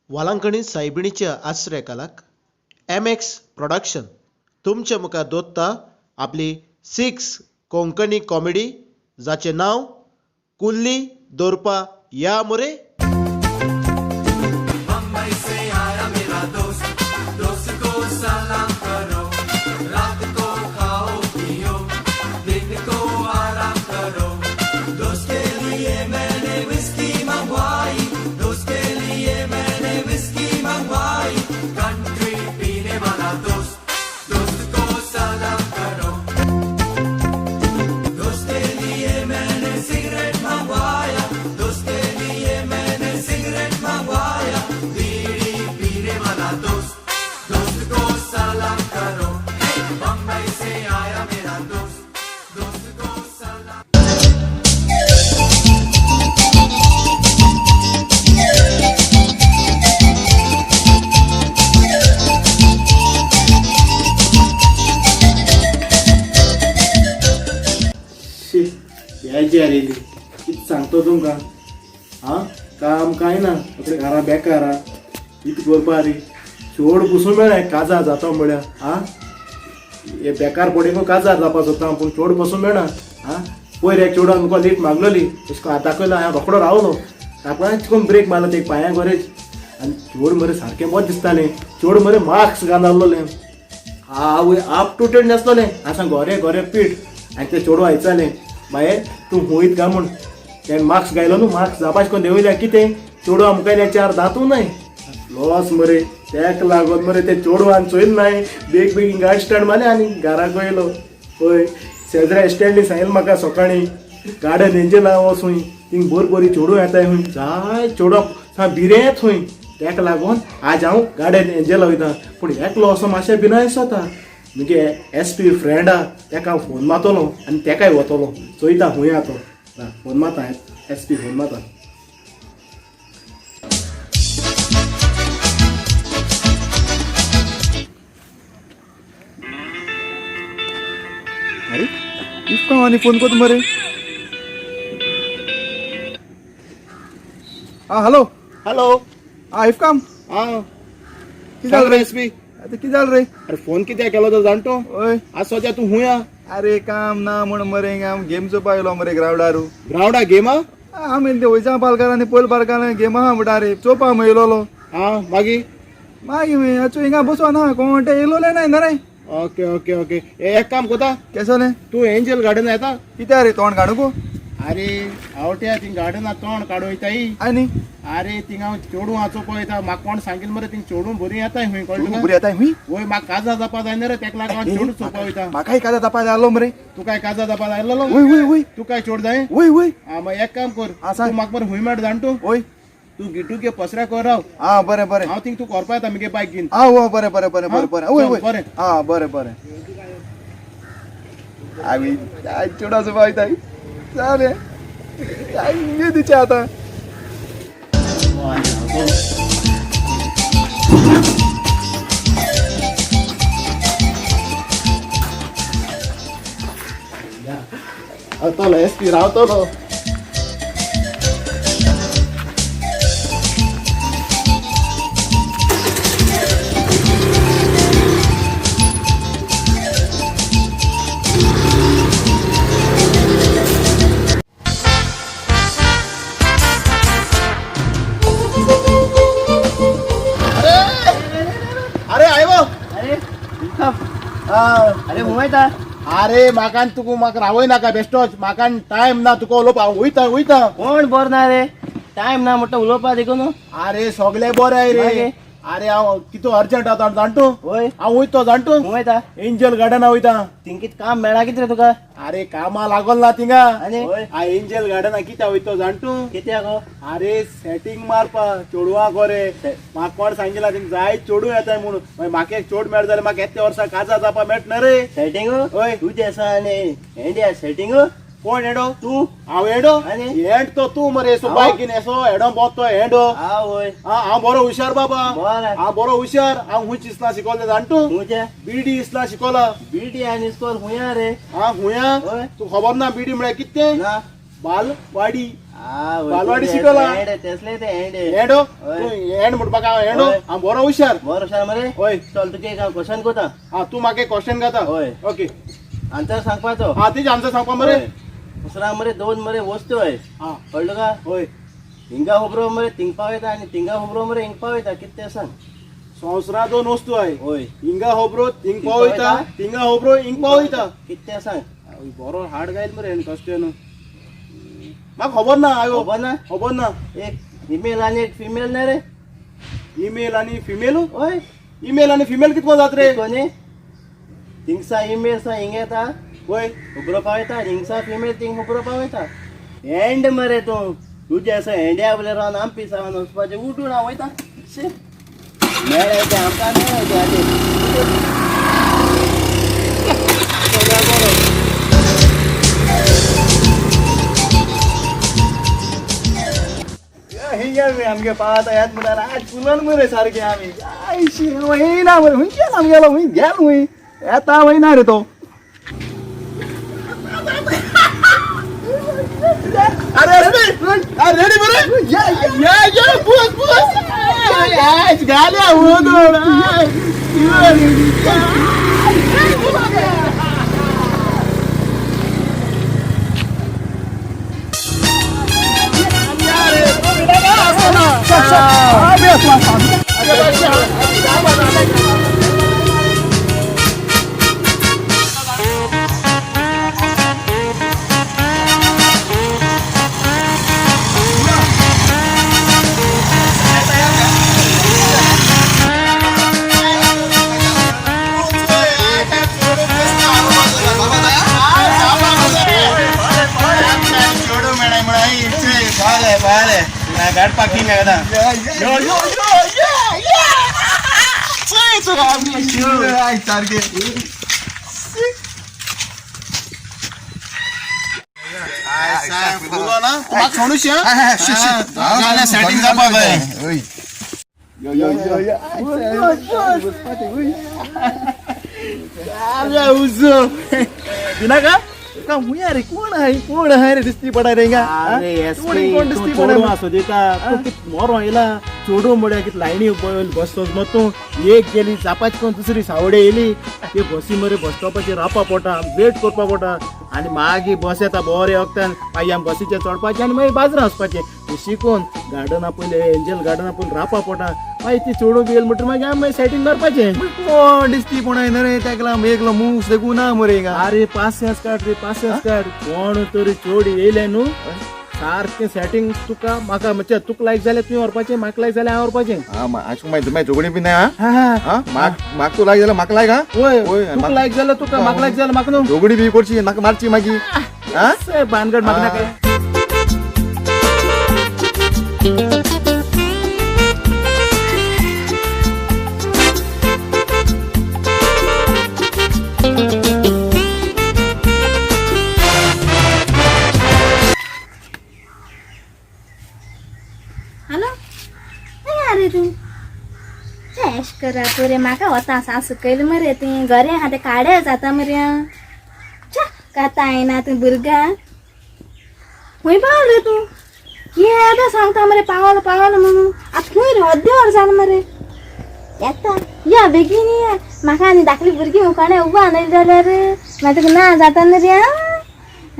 वालांकणी सायबिणीच्या आश्रय M x production तुमचे मुखार दवरता आपली 6 कोंकणी कॉमेडी जाचें नांव कुल्ली दोरपा या मोरे। कितें सांगतो तुमकां आं, काम कांय ना, घरा बेकार आहा, कितें करपा रे, चोड बसून मेळ्ळें काजार जाता म्हळ्यार आं, हे बेकार पडिको काजार जावपा सोदता पूण चोड बसून मेळना आं। पयर एक चेडवान तुका लेट मागलोली, तशें करून हात दाखयलो, हांवें रोकडो रावलो, ताका करून ब्रेक मारलो ते पांयां गोरेज आनी चोड मरे सारकें बरें दिसतालें, चोड मरे मास्क घालून आहलोलें, आवय आप टू डेट नासलोलें, आसा गोरे गोरे पीठ। आनी तें चेडवां विचारलें, बाये तूं हुंयत काय म्हूण, तेणें मास्क घायलो न्हू, मास्क जापाश करून देंवयल्या कितें चेडवा मुखायल्या चार दांतू न्हय लॉस मरे, तेका लागून मरे ते चेडवान चोयल नाय, बेग बेगीन गाडी स्टार्ट मारली आनी घराक वयलो। हय शेजऱ्या स्टँडी सांगिल्लें म्हाका सकाळीं गार्डन एंजला वच हुंय, थिंग बरी बरी चेडूं येताय हुंय, जाय चेडवां सा भिरेंत हुंय, तेका लागून आज हांव गार्डन एंजला वयता, पूण एकलो असो मातशें भिरांत दिसता। मुगे एस पी फ्रेंड आहा तेका हांव फोन मारतलो आनी तेकाय वतलो, चोयता खूंय आहा तो, फोन मारता एस पी फोन मारता। अरे इफका आनी फोन करता मरे। आं हॅलो हॅलो आं इफकाम, आं कितें जालें रे? एस पी, आतां कितें जालें रे? अरे फोन कित्याक केलो तो जाणटो? हय आज सद्या तूं खूंय आहा? अरे काम ना म्हण मरे हांव गेम चोवपा येयलो मरे ग्रावंडार। ग्रावंडा गेमा? आमी ते वयच्या पालकार आनी पयल पार्कार गेम आहा म्हणटा रे, चोवपा हांव येयलोलो। आं मागीर मागीर चोय हिंगा बसो ना, कोण ते येयलोले ना रे। ओके ओके ओके, एक काम कोता, केसो जालें? तूं एंजल गार्डन येता? कित्याक रे तोंड काडूंक? अरे आवट्या थिंग गार्डना तोंड काडूं वयताय। आनी अरे थिंगा हांव चेडूं आसा पळयता, म्हाका कोण सांगिल्लें मरे थिंग चेडूं बरीं येताय खूंय, कळ्ळें तुका? बरी येताय खूंय? वय म्हाका काजार जावपा जायना रे, तेका लागून हांव चेडूं चोवपा वयता। म्हाकाय काजार जावपा जाय आसलो मरे। तुकाय काजार जावपा जाय आसलो? वय वय वय। तुकाय चेड जाय? वय वय। आं मागीर एक काम कर, आं सांग। तूं म्हाका बरें खूंय मेळटा जाण तूं? वय। तूं गिटू घे पसऱ्या कर राव। आं बरें बरें। हांव थिंग तुका व्हरपा येता मुगे बायक घेवन। आं हो बरें बरें बरें बरें बरें। वय वय बरें। आं बरें बरें। आमी चेडा चोवपा वयताय जालें दिचें आतां। रावतलो एस पी रावतलो। अरे आयवो। अरे अरे हुंयता? अरे म्हाका तुका म्हाका रावय नाका बेश्टोच, म्हाका टायम ना तुका उलोवपा, वयता वयता। कोण बरो ना रे, टायम ना म्हणटा उलोवपा देखून। अरे सगळे बरे रे। अरे हांव कितू अर्जंट आतां जाणटू? वय। हांव वयतो जाणटू? हुंयता? एंजल गार्डना वयता। थिंग कितें काम मेळा कितें रे तुका? अरे कामा लागोल ना थिंगा। आनी? एंजल गार्डना कित्याक वयतो जाणटू? कित्याक गो? अरे सेटींग मारपा चेडवां गोरे, म्हाका कोण सांगिल्ला थिंग जाय चेडूं येताय म्हणून, मागीर म्हाका एक चेड मेळटा जाल्यार म्हाका येत्या वर्सा काजार जावपा मेळटा रे। सेटींग? हय। तुजें आसा आनी एंडिया सेटींग? कोण हेडो? तूं। हांव हेडो? आनी? हेड तो तूं मरे, एसो बायक घेवन एसो हेडो बोतो हेडो। आवय। हांव बरो हुशार बाबा, बरें। हांव बरो हुशार, हांव खूंय इसला शिकोवलें जाण तूं? खुंयचें? बीडी इसला शिकोवला। बीडी आनी इस्कोल खुंया रे? आं खुंया? हय। तूं खबर ना बीडी म्हळ्यार कितें? ना। बालवाडी। बालवाडी शिकवला. तेसले ते एंड. एंडो तूं एंड म्हणपाक हांव एंडो. हय. हांव बरो हुशार. बरो हुशार मरे. हय. चल तुका एक हांव क्वेश्चन करता. हा, तूं म्हाका क्वेश्चन घाता. हय. ओके. आन्सर सांगपाचो. हा, तेजे आन्सर सांगपा मरे. हय. दुसरा मरे दोन मरे वस्तू आहे. हा. कळ्ळो का? हय. हिंगा हुबरो मरे थिंग पावयता आनी थिंगा हुबरो मरे हिंग पावयता, कितें तें सांग. संवसारा दोन वस्तू आहे. हय. हिंगा होबरो थिंग पावयता, थिंगा होबरो हिंग पावयता. कितें तें सांग. बरो हाड गायल मरे क्वेश्चन, म्हाका खबर ना आयो. खबर ना? खबर ना. एक इमेल आनी एक फिमेल ना रे. इमेल आनी फिमेल? हय. इमेल आनी फिमेल कितको जात रे? कोणी थिंगसा इमेल सा हिंग येता. वय. हुबरो पावयता, हिंगसा फिमेल थिंग हुबरो पावयता. एंड मरे तूं तुजे असो एंड्या वयले रावन आम पिसावन वचपाचें उठून हांव वयता. शी, मेळ्ळें तें आमकां मेळ्ळें तें आतां. हिंगा आमगे पावता येत म्हणटार आज फुलन मरे सारखे आमी. आयशी वयना मरे, हुंय गेल आमगेलो, हुंय गेल, हुंय येता वयना रे तो. अरे अरे, रेडी बरे. या या, बस बस, आज गाल्या उडून. दिना का हुंय रे, कोण आहे कोण आहे रे दिसती पडा रे हिंगा? अरे कोण दिसती पडा? आसो दिता तूं कित मोरो येयला चोडू म्हळ्यार कित लायनी बस मग तूं एक गेली जापाची कोण दुसरी सावडे येयली ते बसी मरे बस स्टॉपाचेर रावपा पोटा, वेट करपा पोटा आनी मागीर बस येता बरे वखतान, मागीर आमी बसीचेर चडपाचें आनी मागीर बाजरां वचपाचें. तूं शिकून गार्डना पयलें एंजल गार्डना पयलीं रावपा पोटा, मागीर ती चोडू बी येयली म्हणटकीर मागीर आमी मागीर सेटींग मारपाचें. कोण दिसती पडा रे तेका एकलो मूस देखून ना मरे हिंगा. अरे पासियेंस काड रे, पासियेंस काड. कोण तरी चोड येयलें न्हू सारकें सेटींग तुका म्हाका म्हणजे तुका लायक जाल्यार तुवें व्हरपाचें, म्हाका लायक जाल्यार हांव व्हरपाचें. हा, आशू मागीर झगडी बी ना. हा हा. हा, म्हाक म्हाक तूं लायक जाल्यार म्हाका लायक. हा, वय. वय, तुका लायक जाल्यार तुका, म्हाका लायक जाल्यार म्हाका न्हू. झगडी बी करची, म्हाका मारची मागीर. हा. भानगड म्हाका नाका. हॅलो, खंय आरे तूं? एश करा पुरे, म्हाका वता सा सुकयलें मरे तुवें. घरे आहा तें काडे जाता मरे. च्या, कांता येना तूं भुरग्यां. खंय पावल रे तूं? येदा सांगता मरे पावल पावल म्हणून, आतां खंय रे? अर्दें वर जालें मरे. येता या बेगीन या, म्हाका आनी धाकली भुरगीं कोणें उबो आनयली जाल्यार मागीर तुका ना जाता न्ही रे.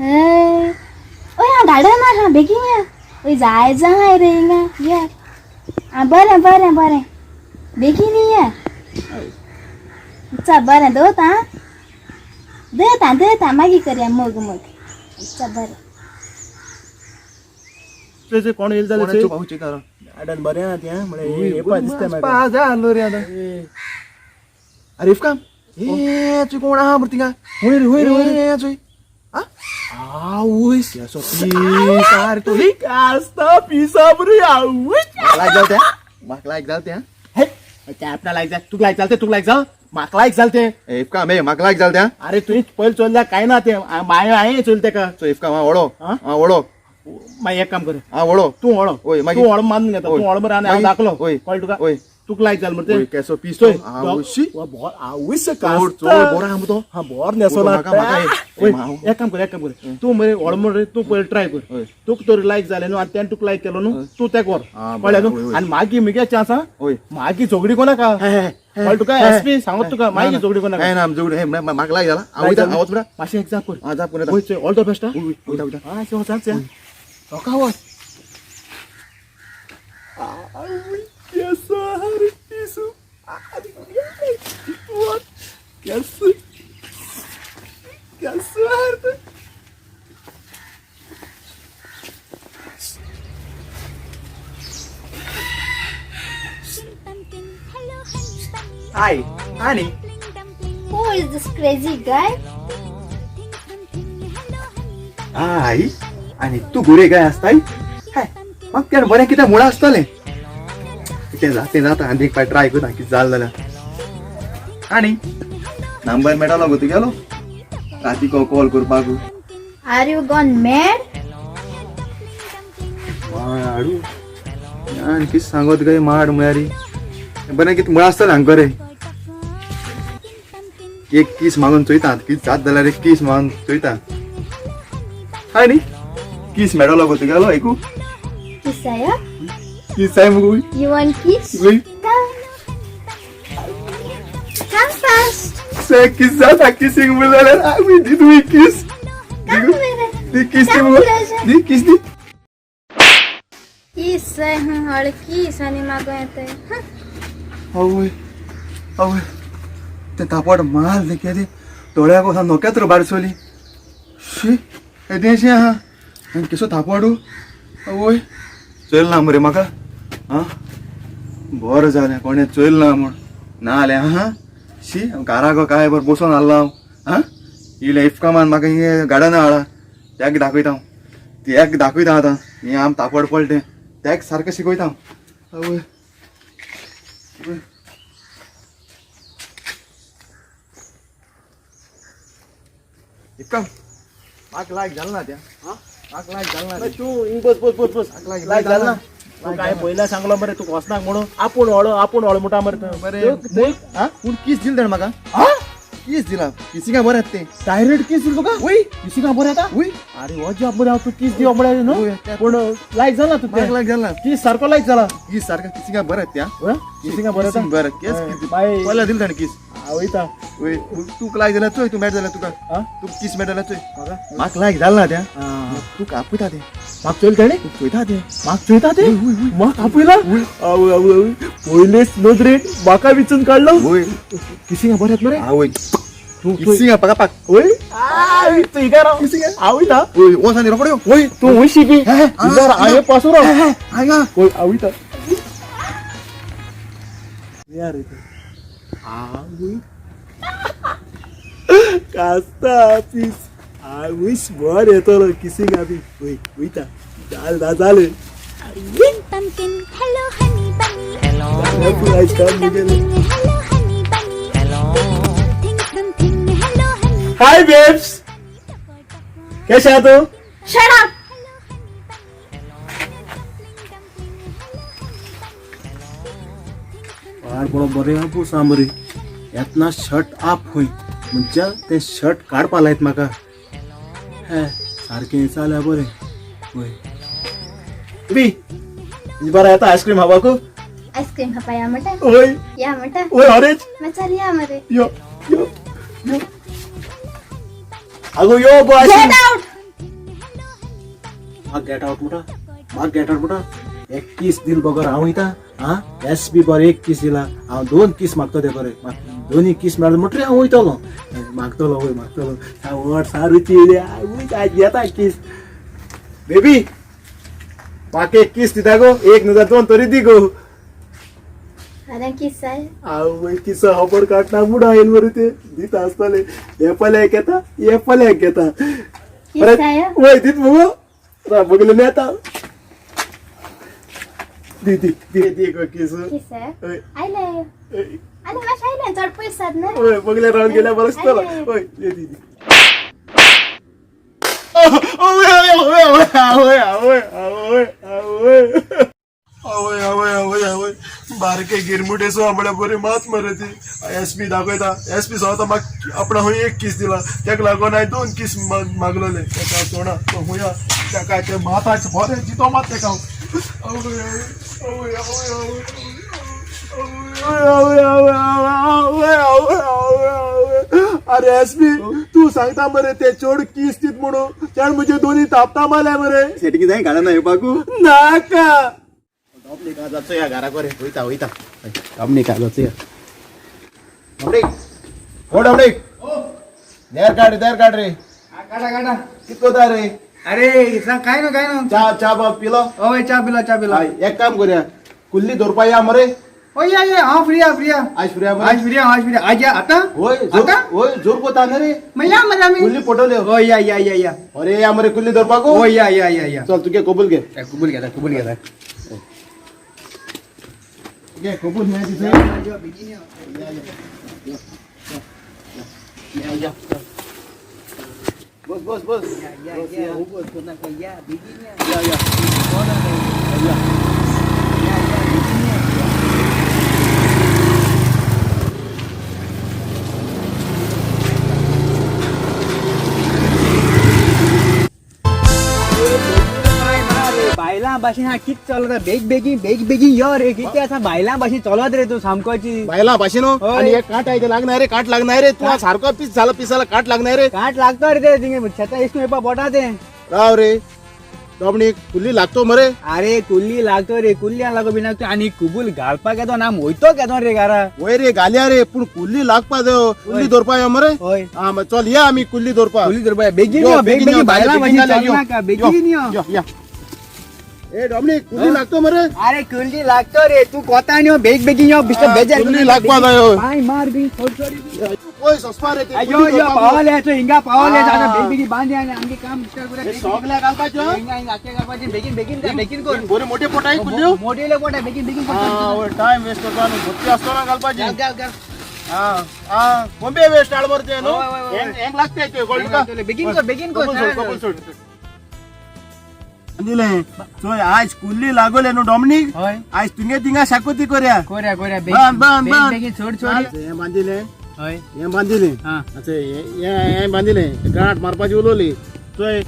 हय, ओय हांव गार्डन आहा, बेगीन या. ओय जाय जाय रे हिंगा या. आं बरें बरें बरें, बेगीन या. चल बरें, दवरता आं. दवरता दवरता, मागीर करया मोग मोग. चल बरें. चोय, कोण येयले जाल्यार कोण चोय. पावचे चेता. गार्डन बरें आहा तें म्हळ्यार येवपा दिसता म्हाका. पा जालो रे आता. अरे इफकाम ए चुय कोण आहा मरे थिंगा? हुंय रे, हुंय रे, हुंय रे. ए चुय. हा. आवयस, असो पीस अरे तू ही आसता पिसाप रे, आवयस. म्हाका लायक जाल तें, म्हाका लायक जाल तें. हे, ते आपणा लायक जाल, तुका लायक जाल तें, तुका लायक जाल, म्हाका लायक जाल तें. ए इफकाम ए म्हाका लायक जाल तें. अरे तुवें पयलीं चोयल्या कांय ना तें, मागीर हांवें चोयलें तेका. चोय इफकाम, हा ओडो. हा? हा ओडो. मागीर एक काम कर. हा ओडो. तूं ओडो. ओय, मागीर. तूं ओडो मानून घेता. ओय. तूं ओडो मरे आनी हांव मागीर. दाखलो. ओय. कळ्ळें तुका? ओय. तुका लायक जालें मरे ओय, तें. केसो पीस चोय, आवशी. वा, बोर आवयस चोड चोड कास्ता. बरो आहा मरे तो. हा बोर न्हेसोला. म्हाका म्हाका हे. ओय, हांव- एक काम कर, एक काम कर, तूं मरे व्हड मरे, तूं पयलीं ट्राय कर. हय. तुका तर लायक जालें न्हू आनी तेणें तुका लायक केलो न्हू, तूं तेका व्हर. आ, कळ्ळें बरें, न्हू? हय, हय. आनी मागीर मुगे चान्स आहा. हय. मागीर झगडी कोणाका कळ्ळें तुका? एस पी सांगत तुका, मागीर झगडी कोणाका. हे ना जोड हे म्हाका लायक जाला. हांव वयता, हांव वच बेटा. मातशें एक जाप कर. हा जाप कर. वय चोय, ऑल the best. वय, वयता, वयता. हा वचाच या लोका वच. हाय आनी. Who is this crazy guy? आई आनी तूं गोरे काय आसताय हाय. म्हाका तेणें बरें कितें मुळां आसतलें तें जाता, तें जाता. आनी एक फावट ट्राय करता कितें जालें जाल्यार. आनी नंबर मेळटलो गो तुगेलो राती कॉल करपाक. Are you gone mad? माडू आनी कितें सांगत काय माड म्हळ्यार बरें कितें मुळां आसतलें हांगा रे. एक कीस मागून चोयता कितें जात जाल्यार, एक कीस मागून चोयता. हाय न्ही कीस मेळटलो गो तुगेलो ऐकू. Kiss आया? कीस जाय मुगो. You want kiss? वय. Come. Come fast. से किस जाता किसिंग म्हणल्यार आमी दी तुमी किस. Come mere. दी किस दी मुगो, दी किस दी. किस जाय हळ किस आनी मागूं येताय. आवय आवय, तें तापट माल तें केदें दोळ्याक वचोन नोक्यात रे बारसोली. शी येदेंशें आहा आनी केसो थापडू. आवय चोयल ना मरे म्हाका. आं बरें जालें कोणें चोयल ना म्हूण, ना जाल्यार आहा शी घरा गो काय बरें बसोन आसलो हांव. आं इलें इफकामान म्हाका हिंगा गार्डना हाडा. त्याक दाखयता हांव, त्याक दाखयता आतां हें आम तापड पडलें तें त्याक सारकें शिकयता हांव. आवय आवय. इफकाम म्हाका लायक जालें ना तें. म्हाका लायक जालें ना तें. तूं हिंग बस बस बस बस. लायक लायक जालें ना. लायक तुका हांवें पयलीं सांगलो मरे तुका वचनाक म्हणून. आपूण व्हड, आपूण व्हड म्हणटा मरे तूं. बरें. आं पूण किस दिल तेणें म्हाका. किस दिला किसिंगा बरें तें. डायरेक्ट किस दिल तुका? वय. किसिंगा बरें येता. वय. अरे हो जॉब मरे, हांव तूं किस दिवप म्हळ्यार न्हू. वय, त्या- पूण लायक जाला तूं. म्हाका लायक जालें ना. किस सारको लायक जाला. किस सारकें किसिंगा बरें त्या. किसिंगा बरें येता. किसिंग बरें केस हय, किस बाय. पयलें दिल तेणें किस. हांव वयता. वय, तुका लायक जाल्यार चोय, तूं मेळटा जाल्यार तुका. आं? तुका किस मेळटा जाल्यार चोय. म्हाका? म्हाका लायक जालें ना तें. आं. तुका आपयता तें. म्हाका चोयल तेणें? तुका चोयता तें. म्हाका चोयता तें? म्हाका आपयला? आवय आवय आवय, पयलेच नदरेन म्हाका विचून काडलो. वय. किसिंगा बरें येता मरे. आवय तूं किसिंगा पाका पाक. वय तूं हिंगा राव, हांव वयता. वय वच आनी रोकडो यो. वय तूं वयशी बी हिंगा राव, हांवें पासून राव. हांगा. वय हांव वयता. या रे तूं. आवय कास्ता पीस आवयस बर येतलो किसिंगा बी. वय वयता, जालें ना जालें. Pumpkin, hello honey bunny. Hello. आयज काम निघालें. Hello honey bunny. Hello. Think something, hello honey. Hi babes, कैसे आहात तू? Shut up. पाड पडो बरें आहा पूण सांबरी येतना शर्ट आप खंय म्हणजे तें शर्ट काडपा लायत म्हाका. हे सारकें जाल्यार बरें. वय बी बरें येता आयस्क्रीम खावपाक. आयस्क्रीम खावपा या म्हणटा. वय. या म्हणटा. वय ऑरेंज. मागीर या मरे. यो यो यो, आगो यो गो आयस्क्रीम. Get out. म्हाका गेट आवट म्हणटा, म्हाका गेट आवट म्हणटा. एक कीस दिल बगर हांव वयता. आं एस बी बरें एक कीस दिला, हांव दोन कीस मागता ते बरें. म्हाका दोनी कीस मेळ्ळो म्हणटरी हांव वयतलो. मागतलो, वय मागतलो. वट सारुची येयली. आवय आयज घेता कीस. बेबी म्हाका एक कीस दिता गो, एक न्हू दोन तरी दी गो. अरे किस जाय? आवय किसो खबर काडटा मुडो येयल मरे ते दिता आसतले. हे पल्याक येता, हे पल्याक घेता. किस जाय? वय दीत मुगो, बगले येता. दी दी दी दी गो किस. किस जाय? वय. आयले. आनी मातशें आयलें, चड पयस जात न्हय. वय बगले रावन गेल्या बरें दिसतलो. वय दी दी दी. आवय आवय आवय आवय आवय आवय आवय आवय आवय आवय आवय. बारके गिरमुटेसो म्हळ्यार बरी मात मरे ती. एस पी दाखयता, एस पी सांगता म्हाका आपणा हुंय एक कीस दिला, तेका लागून हांवें दोन कीस मागलोले. तेका सोडा तो हुंया तेका ते माताचे बरें जितो मात तेका हांव. आवय आवय आवय आवय आवय आवय आवय आवय आवय आवय. अरे एस पी तूं सांगता मरे ते चोड कीस दीत म्हणून, त्याण म्हजे दोनी तापता मारल्या मरे. सेटिंग जाय घाला ना येवपाकू नाका. डॉमनिक या घरा करे वयता वयता डॉमनिक जाचो या. डॉमनिक, हो डॉमनिक, देर काढ देर काढ रे. काढा काढा. कित कोता रे? अरे सांग काय ना काय ना. चा चा बाब पिलो? हय, च्या पिलो च्या पिलो. हय, एक काम करूया, कुल्ली दवरपा या मरे. हय या या, हांव फ्री आहा फ्री आहा. आयज फ्री आहा मरे? आज फ्री आहा, आज फ्री. आज या आतां. होय. आतां. होय, जोर कोता न्ही रे. मग या मरे आमी. कुल्ली पटवल्यो. हय या या या या. अरे या मरे कुल्ली दवरपाकू. हय या या या या. चल तुगे कबूल घे. कबूल घेता कबूल घेता. घे कबूल मेळ तिथे. बस बस बस. या या, उगोच कोणाक या बेगीन या. या या. या या बेगीन या. बायलां भाशेन हा कित चलता, बेग बेगीन बेग बेगीन यो रे. कितें आसा बायलां भाशेन चलत रे तूं सामकोची. बायला भाशेन हय. आणि एक काट आहे ते लागणार रे, काट लागणार रे. तुला सारखं पीस झालं, पिसाला काट लागणार रे. काट लागतो रे ते थिंगे शेतां इसकून येवपा बोटा ते. राव रे डॉमनिक, कुल्ली लागतो मरे. अरे कुल्ली लागतो रे, कुल्ली लागो बी लागतो आणि कुबूल घालपाक येतो ना मोयतो घेतो रे घरा. वय रे घाल्या रे, पूण कुल्ली लागपा देव, कुल्ली दवरपा यो मरे. हय. हा मग चल या आमी कुल्ली दवरपा. कुल्ली दवरपा बेगीन यो, यो, बेग बेगीन यो, बेगीन बायलां बेगीन भाशेन जाल्या, यो. चलनाका बेगीन यो. यो या. ए डॉमनिक, कुल्ली लागतो मरे. अरे कुल्ली लागतो रे, तू कोता यो बेग बेगीन यो बिस्टा बेजार. कुल्ली लागपा जायो. पाय मार बी थोडी थोडी. ओय सस्पा रे ते. यो यो पावले तो हिंगा पावले दादा, बेग बेगीन बांधे आणि आमगे काम स्टार्ट करूया. सगळ्या घालपाच्यो. हिंगा हिंगा आखे घालपाचे, बेगीन बेगीन जा, बेगीन कर. बरे मोठे पोटाय कुल्ल्यो. मोठेले पोट आहे, बेगीन बेगीन कर. हा टाइम वेस्ट करता न्हू, भक्ती आसतना घालपाची. घाल घाल घाल. हा हा बॉम्बे वेस्ट हाड मरे ते न्हू. होय, होय, होय. हेंग हेंग लागते ते गोल्ड का. बेगीन कर बेगीन कर. कबूल सोड कबूल सोड. दिले चोय आज कुल्ली लागोले न्हू डॉमनिक. हय. आज तुंगे थिंगा शाकोती करया. कोऱ्या कोऱ्या. बांद, बांद, बांद. बेगीन सोड सोड. हें बांदिलें. हय. हें बांदिलें. हा. अच्छा हें हें बांदिलें, गांठ मारपाची उलोवली. चोय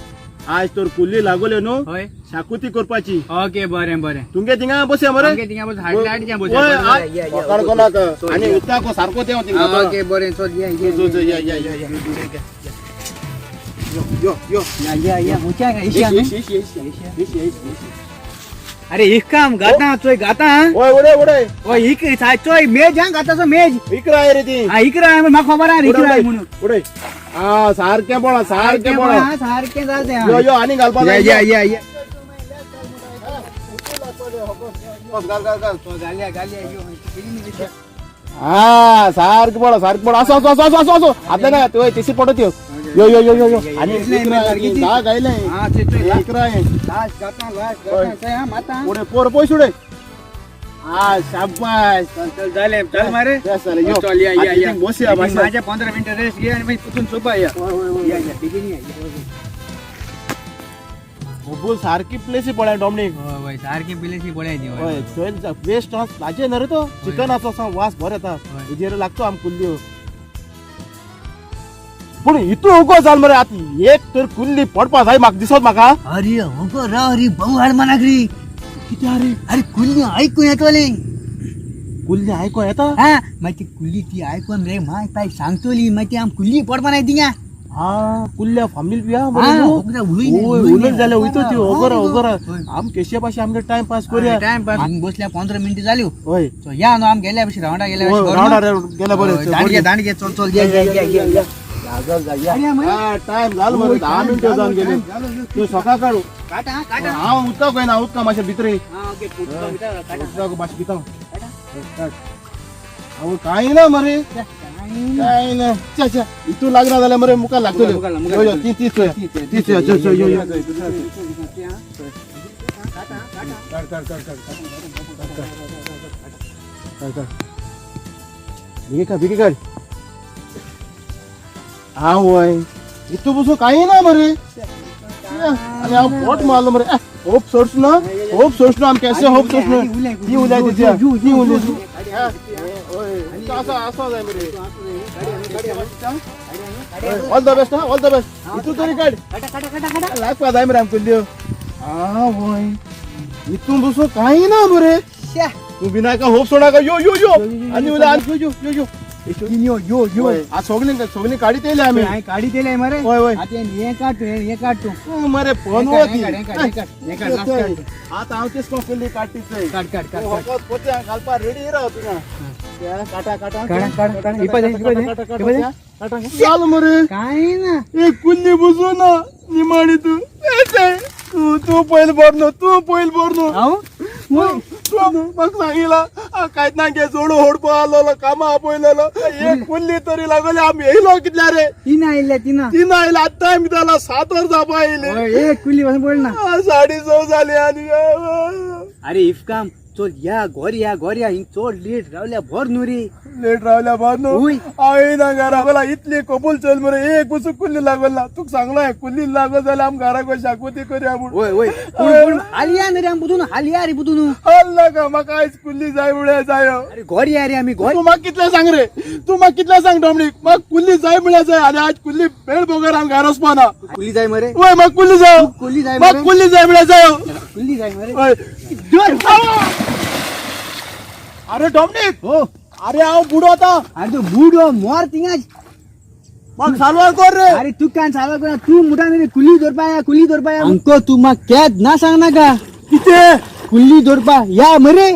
आज तर कुल्ली लागोले न्हू, हय, शाकुती करपाची. ओके बरें बरें. तुंगे थिंगा बसया मरे. आमगे थिंगा बस, हाडले हाडले बस. ओय, आज पकड कोणाक आनी उदकाको सारको तेव थिंगा. ओके बरें, चल या या. चल, चल, या या या या. यो यो यो. या या या उच्या इश्या. इश इश इश इश इश इश. अरे एक काम गाता चोय गाता. ओय उडय उडय. ओय इक चोय मेज हा गाताचो मेज. इकरा आहे रे ती. हा इकरा आहे, म्हाका खबर आहे इकरा आहे म्हणून. उडय. हा सारकें पळा सारकें पळा. हा सारकें जाते. यो यो आनी घालपा या या या या. घाल घाल घाल. घालया घालया यो. हा सारकें पळा सारकें पळा. असो असो असो असो असो आता ना तुवें तिशी पडत यो यो यो यो यो यो आनी इकरा आहे ती. धा गायलें. हा ते चोय इकरा आहे. लास्ट गाता लास्ट गाता चोय हा माता. उडय पोर पयस उडय. हा शाबास. चल चल झाले चल मारे. बेस जालें, यो. चल या या या. आतां बसया मातशें. माझ्या 15 मिनिटं रेस्ट घे आणि मागीर परतून सोपा या या या बेगीन या. कबूल सारकी प्लेसी पळय डॉमनीक. हय हय सारकी प्लेसी पळय ती. हय थंय वेस्ट लाजे न्हय रे तो चिकनाचो असो वास बरो येता. हय. हेजेर लागतो आम कुल्ल्यो. पूण हितू उगो जाल मरे आतां एक तर कुल्ली पडपा जाय म्हाका दिसत म्हाका. अरे उगो राव रे बहु हाड मनाक रे. कितें रे? अरे कुल्ली आयकून येतोली. कुल्ली आयको येता. हा मागीर ती कुल्ली ती आयकून रे माय पाय सांगतोली, मागीर ती आम कुल्ली पडपा नाय थिंगा. हा कुल्ल्या फामील बिया. हा, उगडा उलय न्ही, उलय उलय न्ही. जाल्यार वयतो ती ओगरा ओगरा. हय. आम केशे पाशी आमगे टायम पास करूया. टायम पास आमी बसल्या 15 मिनिटं जाल्यो. हय. सो या न्हू आम गेल्या भशेन रावंडा गेल्या. हय, रावंडार गेल्या बरें. दांड घे दांड घे चल चल या या या या या. हा टायम जालो मरे, 10 मिनटं जावन गेली. तूं सकाळ काडू. काटा काटा. हांव उदकाक वयना, उदका मातशें भितर. हा ओके पुटलो भितर काटा. उदकाक मातशें भितर. हांव कांय ना मरे, कांय ना. च्या च्या इतू लागना जाल्यार मरे मुखार लागतल्यो. मुखार, मुखार. यो यो ती तीच चोय तीच चोय चोय चोय यो यो. काड काड काड काड काड काड. बेगी काड बेगी काड. आवय इतू बसून कांय ना मरे. आनी हांव पोट मारलो मरे. ओप सोडच ना. होप सोचलो आम कैसे होप सोचलो. ती उलय तिच्या, ती उलय. असं जाय मरे. ऑल the best हा, ऑल the best. इतू तरी काढ. लाईफ का जाय मरे आम कुल्ल्यो. आ वय, इतून दुसरं काही ना मरे. तू विनायका होप सोडा का. यो यो यो आणि उलय आणि यो यो यो यो यो यो. आ सोगली सोगली काढी तेले आम्ही. हांवें काडी तेले मरे. वय वय. आतां हें काड तूं, हें काड तूं. तूं मरे फोन. हें काड, हें काड, हें काड, हें काड, last काड. आता हांव तेच कुल्ली काडटीच. काड काड काड काड. पोते घालपा रेडी राव तुका. काटा काटा. काडा, काडा, काडा. इपा दे, इपा दे, इपा दे. चाल मरे. काय ना. एक कुल्ली बसू ना निमाणी. तू तू तू पयल भरनो, तू पयल भरनो. हांव तू म्हाका सांगिला कांयच ना गे. जोडू होडपा आलोलो, कामा आपयलेलो, एक कुल्ली तरी लागली. आमी येयलो कितल्या रे? तिना आयिल्ले, तिना. तिना आयले. आत्तां आमी जाला 7 वर जावपा येयले. हय, एक कुल्ली पासून पडना. 6:30 जाली आनी अरे इफकाम, चल या घर, या घर या. हिंग चड लेट रावल्या भर न्हू रे. लेट रावल्या भर न्हू. उय. हांवें ना घरा बोला इतली कबूल चल मरे, एक बसून कुल्ली लागल. तुका सांगलां, कुल्ली लागल जाल्यार आम घराक शाकोती करया म्हूण. वय वय, पूण पूण हाल या न्हू रे आम बुतून, हाल या रे बुतून. हल नाका म्हाका, आयज कुल्ली जाय म्हळ्यार जाय. अरे घर या रे आमी घर. तूं म्हाका कितलें सांग रे, तूं म्हाका कितलें सांग डॉमनीक, म्हाका कुल्ली जाय म्हळ्यार जाय आनी आज कुल्ली वेळ बगर हांव घरा वचपा ना. कुल्ली जाय मरे. वय, म्हाका कुल्ली जाय. कुल्ली जाय म्हाका मरे. कुल्ली जाय म्हळ्यार जाय. कुल्ली जाय मरे. वय. धर. अरे डॉमनीक. हो. अरे हांव बुडो आतां. अरे तू बुडो मोर थिंगाच. म्हाका साल्वार कर रे. अरे तू काय चालू करा तू मुठा रे. कुल्ली धरपा या, कुल्ली धरपा या. अंको, तू म्हाका केद ना सांग नाका. कितें? कुल्ली धरपा या मरे.